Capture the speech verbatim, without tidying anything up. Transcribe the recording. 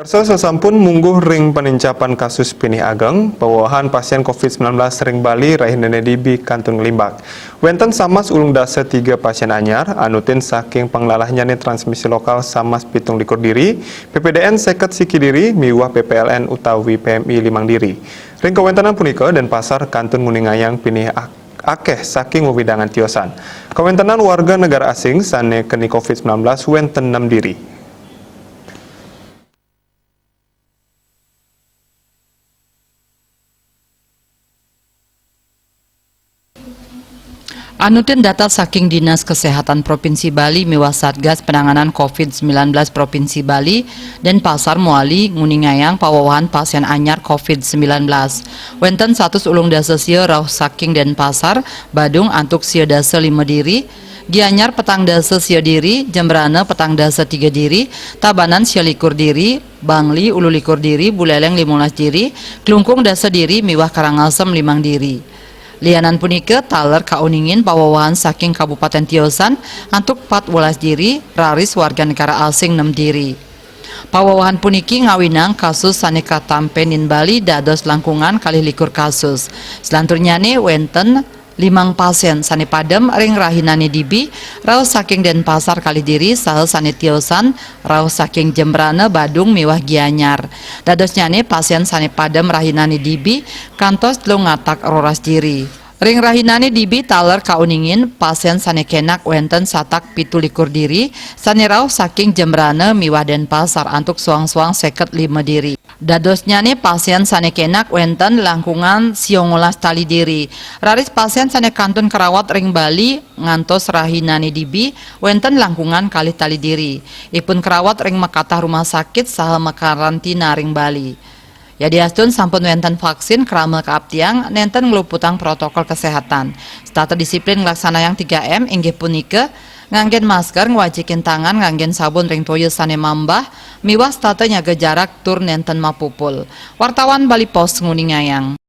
Sasampun mungguh ring panincapan kasus pinih ageng, pawewehan pasien covid sembilan belas ring Bali rahinane dibi kantun nglimbak. Wenten samas ulung dasa tiga pasien anyar, anutin saking panglalahnyane transmisi lokal samas pitung likur diri, P P D N seket siki diri, miwah P P L N utawi P M I limang diri. Ring kawentenan punika, Denpasar kantun nguningayang pinih ak-, akeh saking wewidangan tiosan. Kawentenan warga negara asing sane keni covid sembilan belas wenten nem diri. Anutin data saking Dinas Kesehatan Provinsi Bali miwah Satgas Penanganan covid sembilan belas Provinsi Bali, Denpasar mawali nguningayang pawewehan pasien anyar covid sembilan belas. Wenten satus ulung dasa sia rauh saking Denpasar, Badung antuk sia dasa lima diri, Gianyar petang dasa sia diri, Jembrana petang dasa tiga diri, Tabanan sia likur diri, Bangli ulu likur diri, Buleleng limolas diri, Klungkung dasa diri, miwah Karangasem limang diri. Lianan punika, taler kauningin pawewehan saking Kabupaten Tiosan antuk patwelas diri, raris warga negara asing nem diri. Pawewehan puniki ngawinang kasus sane katampenin Bali dados langkungan kalih likur kasus. Selanturnyane wenten limang pasien sane padem ring rahinane dibi, rauh saking Denpasar kalih diri, saha sane tiosan rauh saking Jembrana, Badung miwah Gianyar. Dadosnyane pasien sane padem rahinane dibi kantos telung atak roras diri. Ring rahinane dibi taler kauningin pasien sane kenak wenten satak pitu likur diri, sane rauh saking Jembrana miwah Denpasar antuk soang-soang seket lima diri. Dadosnyane pasien sane kenak wenten langkungan siongolas tali diri. Raris pasien sane kantun karawat ring Bali ngantos rahinane dibi wenten langkungan kalih tali diri. Ipun karawat ring makatah rumah sakit saha makarantina ring Bali. Yadiastun sampun wenten vaksin krama kaaptiang nenten ngluputang protokol kesehatan. Setata disiplin nglaksanayang tiga M inggih punika nganggen masker, ngwajikin tangan nganggen sabun ring toya sane mambah, miwah setata nyaga jarak tur nenten mapupul. Wartawan Bali Post nguningayang.